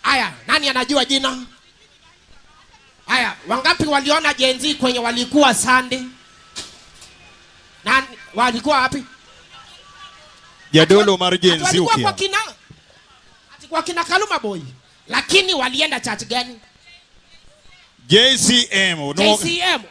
Aya, nani anajua jina? Aya, wangapi waliona Gen Z kwenye walikuwa Sunday? Nani walikuwa wapi? Jadolo mar Gen Ati Z walikuwa kwa ukia. kina, ati kwa kina Kaluma Boy. Lakini walienda church gani? JCM. No, JCM.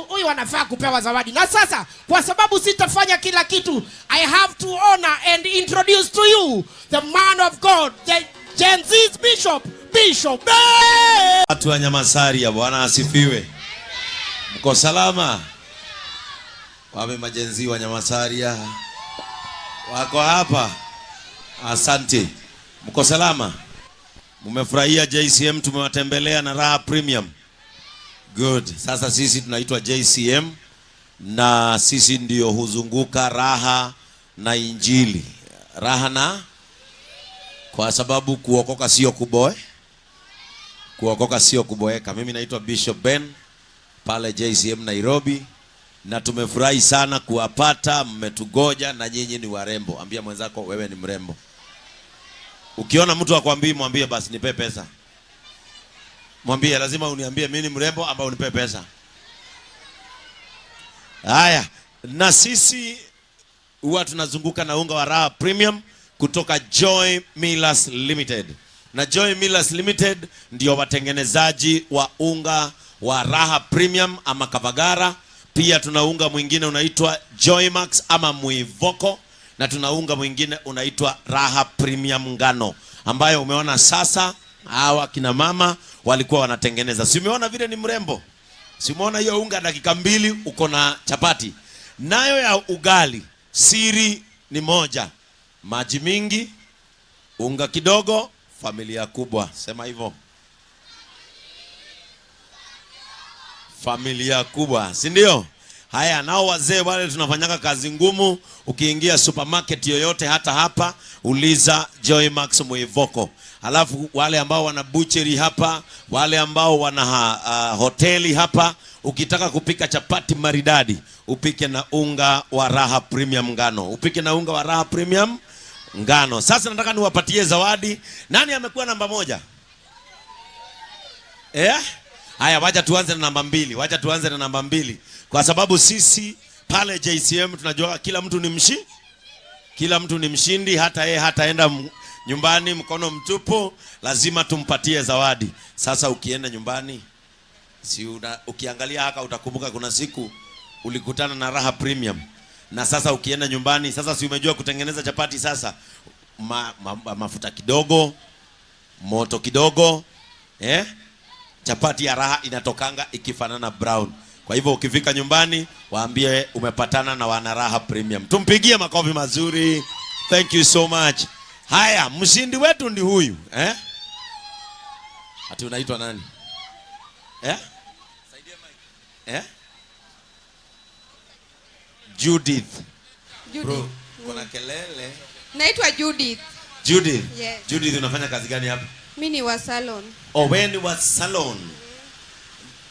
Huyu anafaa kupewa zawadi. Na sasa kwa sababu sitafanya kila kitu, I have to honor and introduce to you the man of God, the Gen Z's bishop, Bishop Ben. Watu wa Nyamasaria, Bwana asifiwe. Mko salama? Wape ma-Gen Z wa Nyamasaria wako hapa. Asante. Mko salama? Mmefurahia JCM tumewatembelea na Raha Premium. Good. Sasa sisi tunaitwa JCM na sisi ndio huzunguka raha na Injili. Raha na, kwa sababu kuokoka sio kuboe. Kuokoka sio kuboeka. Mimi naitwa Bishop Ben pale JCM Nairobi, na tumefurahi sana kuwapata. Mmetugoja na nyinyi ni warembo. Ambia mwenzako wewe ni mrembo. Ukiona mtu akwambii, mwambie basi nipe pesa. Mwambie lazima uniambie mimi ni mrembo ama unipe pesa. Haya, na sisi huwa tunazunguka na unga wa Raha Premium kutoka Joy Millers Limited. Na Joy Millers Limited ndio watengenezaji wa unga wa Raha Premium ama Kavagara. Pia tuna unga mwingine unaitwa Joymax ama Muivoko, na tuna unga mwingine unaitwa Raha Premium Ngano, ambayo umeona sasa hawa kina mama walikuwa wanatengeneza. Si umeona vile ni mrembo? Si umeona hiyo unga, dakika 2 uko na chapati. Nayo ya ugali, siri ni moja: maji mingi, unga kidogo, familia kubwa. Sema hivyo, familia kubwa, si ndio? Haya, nao wazee wale tunafanyaka kazi ngumu. Ukiingia supermarket yoyote, hata hapa, uliza Joymax Muivoko. Alafu wale ambao wana butchery hapa, wale ambao wana hoteli hapa, ukitaka kupika chapati maridadi, upike na unga wa Raha Premium ngano, upike na unga wa Raha Premium ngano. Sasa nataka niwapatie zawadi. Nani amekuwa namba 1? Haya, wacha tuanze na namba 2. Wacha tuanze na namba 2. Kwa sababu sisi pale JCM tunajua kila mtu ni mshi, kila mtu ni mshindi, hata yeye hataenda nyumbani mkono mtupu, lazima tumpatie zawadi. Sasa ukienda nyumbani, si una, ukiangalia haka utakumbuka kuna siku ulikutana na Raha Premium. Na sasa ukienda nyumbani, sasa si umejua kutengeneza chapati sasa, mafuta kidogo, moto kidogo, Chapati ya Raha inatokanga ikifanana brown. Kwa hivyo ukifika nyumbani waambie umepatana na wana Raha Premium. Tumpigie makofi mazuri. Thank you so much. Haya, mshindi wetu ndi huyu, Ati unaitwa nani? Judith. Judith. Bro, kuna kelele. Naitwa Judith. Judith. Yes. Judith, unafanya kazi gani hapa? Mimi ni wa salon. Oh, wewe ni wa salon.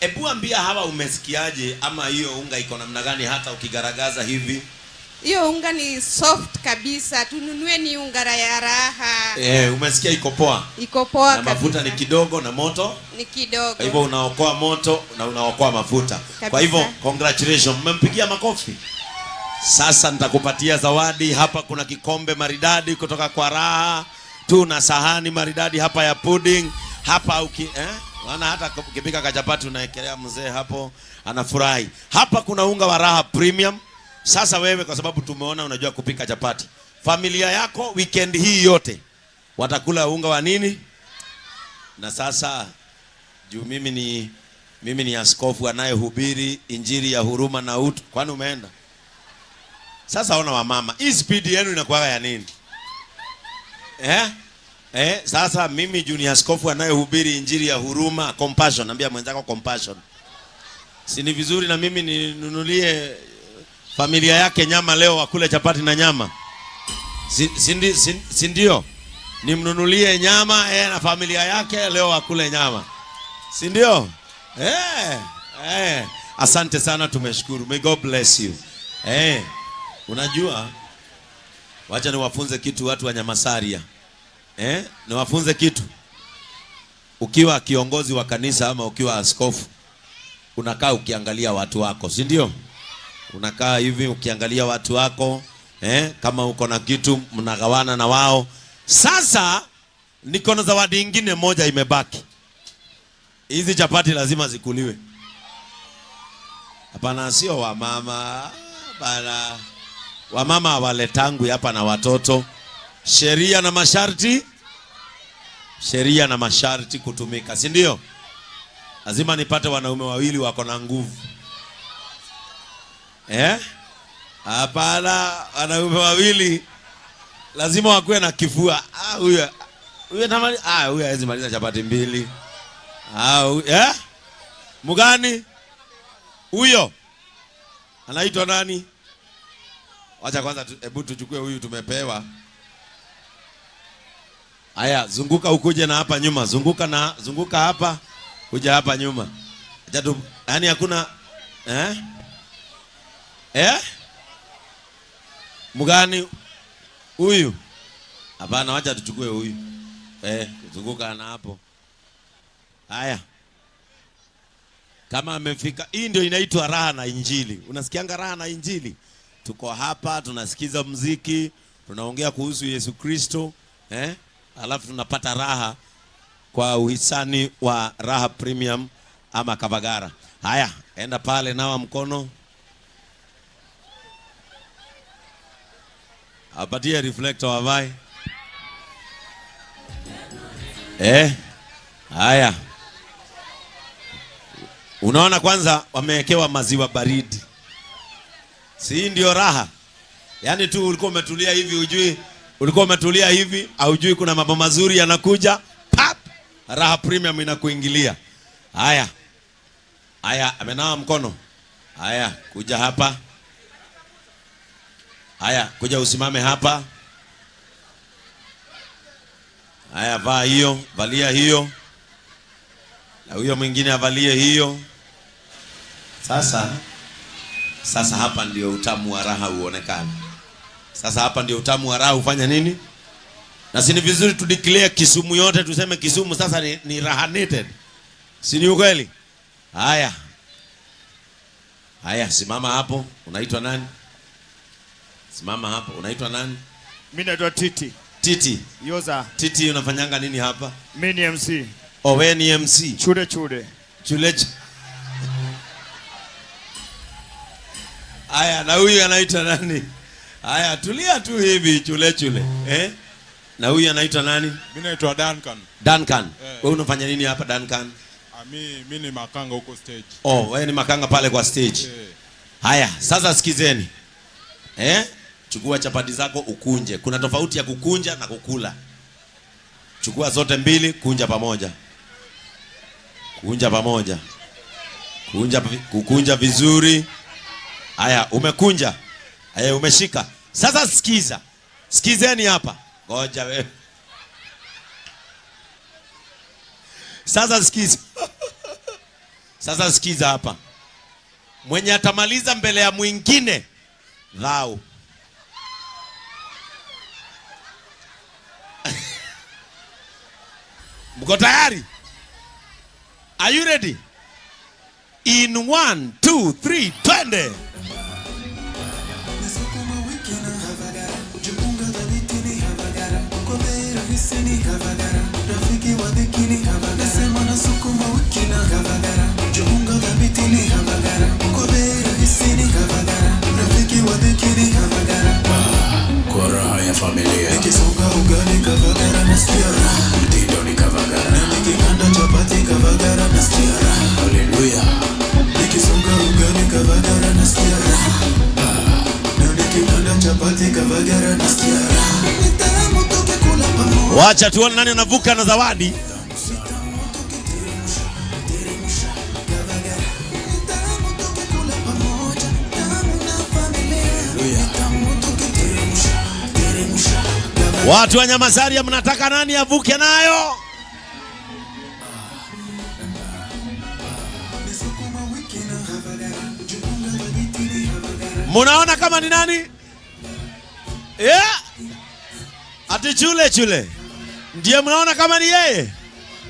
Ebu ambia hawa umesikiaje ama hiyo unga iko namna gani hata ukigaragaza hivi? Hiyo unga ni soft kabisa. Tununue ni unga ya Raha. Umesikia iko poa? Iko poa Na mafuta kabisa. ni kidogo na moto Ni kidogo. Kwa hivyo unaokoa moto na unaokoa mafuta. Kabisa. Kwa hivyo congratulations. Mmempigia makofi. Sasa nitakupatia zawadi hapa. Kuna kikombe maridadi kutoka kwa Raha. Tuna sahani maridadi hapa ya pudding. Hapa uki, Maana hata ukipika kachapati unaekelea mzee hapo anafurahi. Hapa kuna unga wa Raha Premium. Sasa wewe kwa sababu tumeona unajua kupika chapati, familia yako weekend hii yote watakula unga wa nini? Na sasa juu mimi ni askofu anayehubiri injili ya huruma na utu. Kwani umeenda? Sasa ona wamama, hii speed yenu inakuwa ya nini? Sasa mimi juu ni askofu anayehubiri injili ya huruma, compassion. Ambia mwenzako compassion. Si ni vizuri na mimi ninunulie familia yake nyama leo wakule chapati na nyama? Si ndio? Nimnunulie nyama na familia yake leo wakule nyama. Si ndio? Asante sana, tumeshukuru. May God bless you. Unajua, wacha niwafunze kitu watu wa Nyamasaria. Niwafunze kitu. Ukiwa kiongozi wa kanisa ama ukiwa askofu, unakaa ukiangalia watu wako, si ndio? Unakaa hivi ukiangalia watu wako, kama uko na kitu mnagawana na wao. Sasa niko na zawadi ingine moja imebaki. Hizi chapati lazima zikuliwe. Hapana, sio wamama. Hapana. Wamama hawaletangu hapa na watoto. Sheria na masharti, sheria na masharti kutumika, si ndio? Lazima nipate wanaume wawili wako na nguvu. Eh? Hapana, wanaume wawili lazima wakuwe na kifua. Ah, huyu huyu tamali, ah, huyu hawezi maliza chapati mbili. Ah, huyu, eh? Mugani? Huyo anaitwa nani? Wacha kwanza hebu tuchukue huyu tumepewa. Haya, zunguka ukuje na hapa nyuma, zunguka na zunguka hapa, kuja hapa nyuma. Acha tu, yani hakuna eh? Eh? Mgani huyu? Hapana, wacha tuchukue huyu. Zunguka na hapo. Haya. Kama amefika, hii ndio inaitwa raha na Injili. Unasikianga raha na Injili? Tuko hapa tunasikiza muziki, tunaongea kuhusu Yesu Kristo, eh? Alafu tunapata raha kwa uhisani wa Raha Premium ama Kavagara. Haya, enda pale nawa mkono. Apatie reflector wavae. Haya. Unaona kwanza wamewekewa maziwa baridi. Si ndio raha? Yaani tu ulikuwa umetulia hivi hujui, ulikuwa umetulia hivi haujui kuna mambo mazuri yanakuja, pap, Raha Premium inakuingilia. Haya. Haya, amenawa mkono. Haya, kuja hapa. Haya, kuja usimame hapa. Haya, vaa hiyo, valia hiyo. Na huyo mwingine avalie hiyo. Sasa hapa ndio utamu wa raha uonekane. Sasa hapa ndio utamu wa raha ufanya nini? Na si ni vizuri tu declare Kisumu yote, tuseme Kisumu sasa ni rahanated. Si ni ukweli? Haya. Haya, simama hapo. Unaitwa nani? Simama hapo. Unaitwa nani? Mimi naitwa Titi. Titi. Yoza. Titi, unafanyanga nini hapa? Mimi ni MC. Oh, wewe ni MC. Chure chure. Chule. Haya, na huyu anaitwa nani? Haya, tulia tu hivi chule chule. Eh? Na huyu anaitwa nani? Mimi naitwa Duncan. Duncan. Wewe unafanya nini hapa Duncan? Mimi ni makanga huko stage. Oh, wewe ni makanga pale kwa stage. Haya, sasa sikizeni. Chukua chapati zako ukunje. Kuna tofauti ya kukunja na kukula. Chukua zote mbili, kunja pamoja. Kunja pamoja. Kunja, kukunja vizuri. Haya, umekunja. Haya, umeshika. Sasa sikiza. Sikizeni hapa. Ngoja wewe. Sasa sikiza. Sasa sikiza hapa. Mwenye atamaliza mbele ya mwingine, dhau. Mko tayari? Are you ready? In 1, 2, 3, twende. Kwa raha ya familia. Nikisonga ugali Kavagara nasikia raha. Mtindo ni Kavagara. Na nikikanda chapati Kavagara nasikia raha. Haleluya. Nikisonga ugali Kavagara nasikia raha. Na nikikanda chapati Kavagara nasikia raha. Nitamu tukikula pamoja. Wacha tuone nani anavuka na zawadi. Watu wa Nyamasaria mnataka nani avuke nayo? Munaona kama ni nani? Yeah. Ati chule chule. Ndiye mnaona kama ni yeye?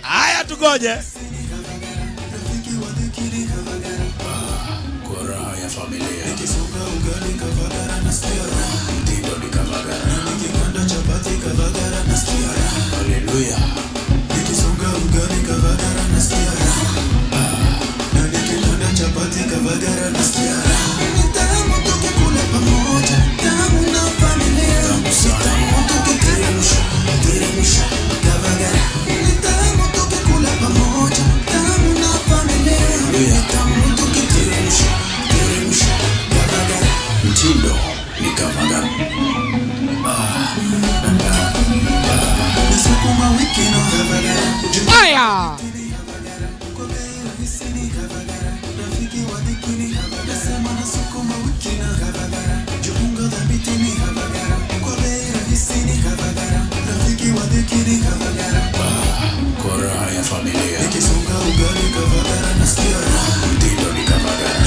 Haya. Haya, tugoje. Kwa raha ya familia. Nikisonga ugali Kavagara nasikia raha. Mtindo ni Kavagara. Na nikikanda chapati Kavagara nasikia raha. Haleluya. Nikisonga ugali Kavagara nasikia raha. Na nikikanda chapati Kavagara nasikia raha. Ni tamu tukikula pamoja, tamu na familia. Ni tamu tukiteremsha, teremsha Kavagara. Ni tamu tukikula pamoja, tamu na familia. Ni tamu tukiteremsha, teremsha Kavagara. Mtindo ni Kavagara. Nasukuma wiki na Kavagara. Haya. Kwa raha ya familia. Nikisonga ugali Kavagara nasikia raha. Mtindo ni Kavagara.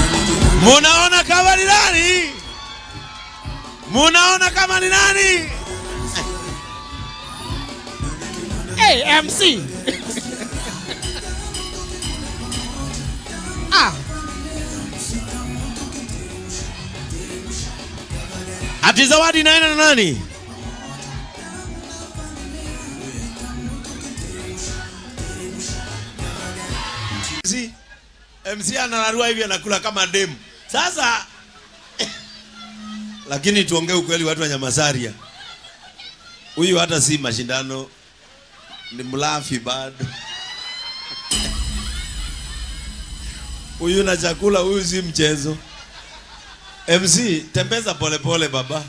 Munaona kama ni nani? Munaona kama ni nani? Hey, MC. Ah. Ati zawadi inaenda na nani? MC anararua hivi anakula kama demu. Sasa lakini tuongee ukweli, watu wa Nyamasaria, huyu hata si mashindano, ni mlafi bado. Huyu na chakula, huyu si mchezo. MC, tembeza polepole baba.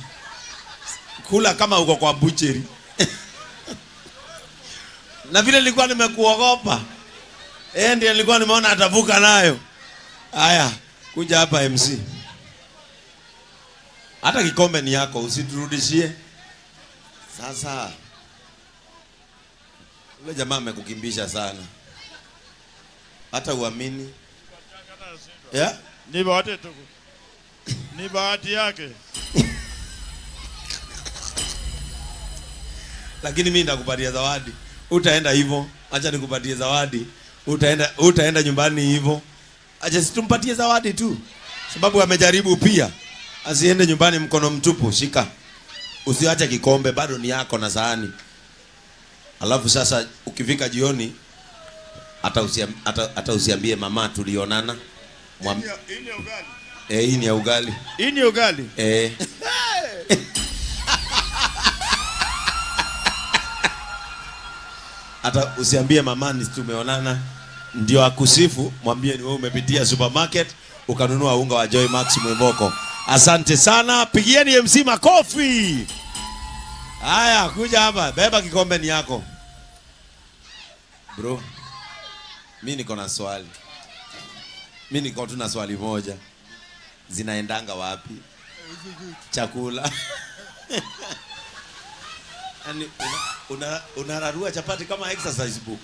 Kula kama uko kwa butchery. Na vile nilikuwa nimekuogopa. Ndiye nilikuwa nimeona atavuka nayo. Haya, kuja hapa MC. Hata kikombe ni yako, usiturudishie. Sasa yule jamaa amekukimbisha sana. Hata uamini. Yeah? Ni bahati tu. Ni bahati yake. Lakini mimi nitakupatia zawadi. Utaenda hivyo, acha nikupatie zawadi. Utaenda nyumbani hivyo. Acha situmpatie zawadi tu. Sababu amejaribu pia. Asiende nyumbani mkono mtupu. Shika. Usiache kikombe, bado ni yako na sahani. Alafu sasa ukifika jioni hata usiambie mama tulionana. Hii ni ugali. Hii ni ya ugali. Hii ni ugali. Hata usiambie mama ni tumeonana, ndio akusifu, mwambie ni wewe umepitia supermarket ukanunua unga wa Joy Max Mwimoko. Asante sana, pigieni MC makofi. Haya, kuja hapa, beba kikombe ni yako. Bro, mimi niko na swali. Mimi niko tu na swali moja. Zinaendanga wapi? Chakula. Yaani unararua chapati kama exercise book.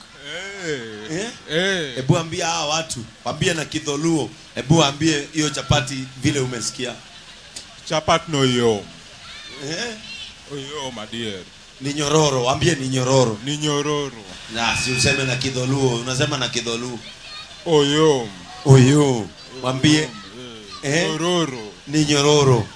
Ebu ambia hawa watu, ambie na Kidholuo. Ebu ambie hiyo chapati vile umesikia. Chapati no yo. Oyo madier. Ni nyororo, ambie ni nyororo. Ni nyororo. Na si useme na Kidholuo, unasema na Kidholuo. Oyo. Oyo. Mwambie Nyororo. Ni nyororo.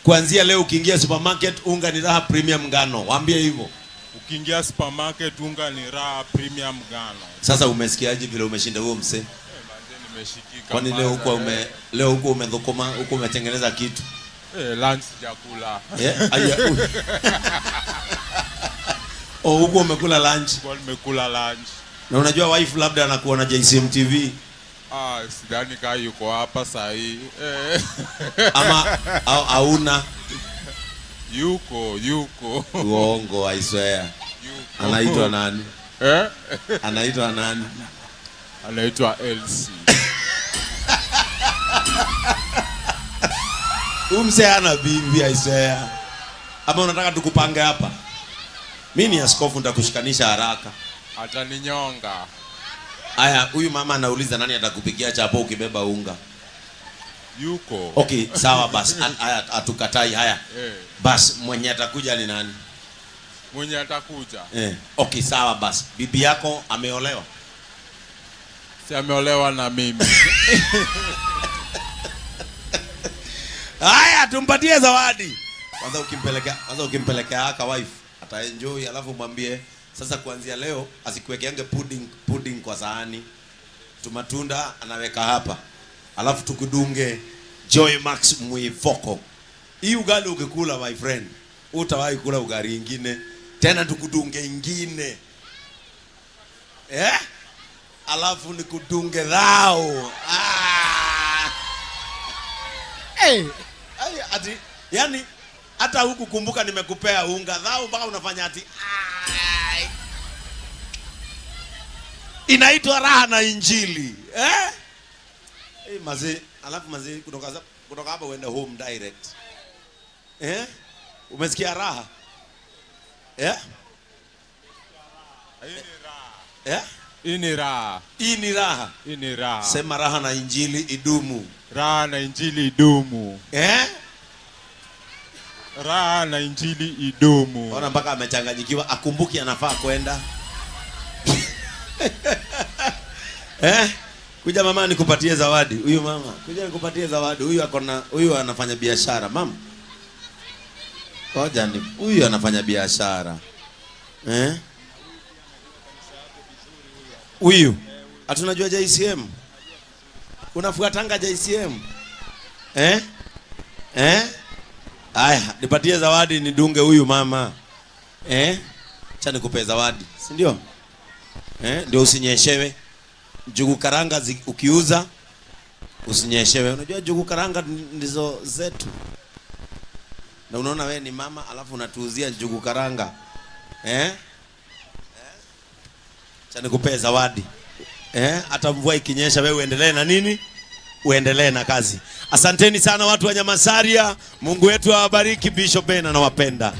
Kuanzia leo ukiingia supermarket unga ni Raha Premium ngano. Waambie hivyo. Ukiingia supermarket unga ni Raha Premium ngano. Sasa umesikiaje vile umeshinda huo mse? Nimeshikika. Kwani leo huko leo huko umedhokoma, huko umetengeneza kitu? Lunch sijakula. Aya. Oh, huko umekula lunch. Kwa nimekula lunch. Na unajua wife labda anakuwa na JCM TV. Ah, sidhani kama yuko hapa saa hii. Ama hauna. Yuko. Uongo, I swear. Yuko. Anaitwa nani? Anaitwa nani? Anaitwa Elsie. Umse ana bibi, I swear. Ama unataka tukupange hapa? Mimi ni askofu, nitakushikanisha haraka. Ataninyonga. Aya, huyu mama anauliza nani atakupikia chapo ukibeba unga? Yuko. Okay, sawa basi. Haya, hatukatai haya. Bas mwenye atakuja ni nani? Mwenye atakuja. Eh. Okay, sawa basi. Bibi yako ameolewa? Si ameolewa na mimi. Haya, tumpatie zawadi. Kwanza ukimpelekea haka wife ataenjoy, alafu mwambie sasa kuanzia leo asikuwekeange pudding kwa sahani. Tumatunda anaweka hapa. Alafu tukudunge Joy Max Mwifoko. Hii ugali ukikula my friend, utawahi kula ugali ingine tena, tukudunge ingine. Eh? Alafu nikudunge dhao. Ah! Hey. Ai, ati, yani hata huku kumbuka nimekupea unga dhao mpaka unafanya ati ai. Inaitwa raha na injili. Eh? Hey, mazee, alafu mazee kutoka hapa uende home direct. Eh? Umesikia raha? Eh? Eh? Hii ni raha. Hii ni raha. Hii ni raha. Sema raha na injili idumu. Raha na injili idumu. Eh? Raha na injili idumu. Ona mpaka amechanganyikiwa, akumbuki anafaa kwenda. Eh? Kuja mama nikupatie zawadi. Huyu mama, kuja nikupatie zawadi. Huyu akona, huyu anafanya biashara, mama. Ngoja ni huyu anafanya biashara. Eh? Huyu. Hatunajua JCM. Unafuatanga JCM? Eh? Eh? Aya, nipatie zawadi nidunge huyu mama. Eh? Acha nikupe zawadi, si ndio? Eh, ndio usinyeshewe. Njugu karanga ukiuza usinyeshewe. Unajua njugu karanga ndizo zetu. Na unaona wewe ni mama alafu unatuuzia njugu karanga. Eh? Eh? Acha nikupe zawadi. Eh, hata mvua ikinyesha wewe uendelee na nini? Uendelee na kazi. Asanteni sana watu wa Nyamasaria. Mungu wetu awabariki. Bishop Ben anawapenda.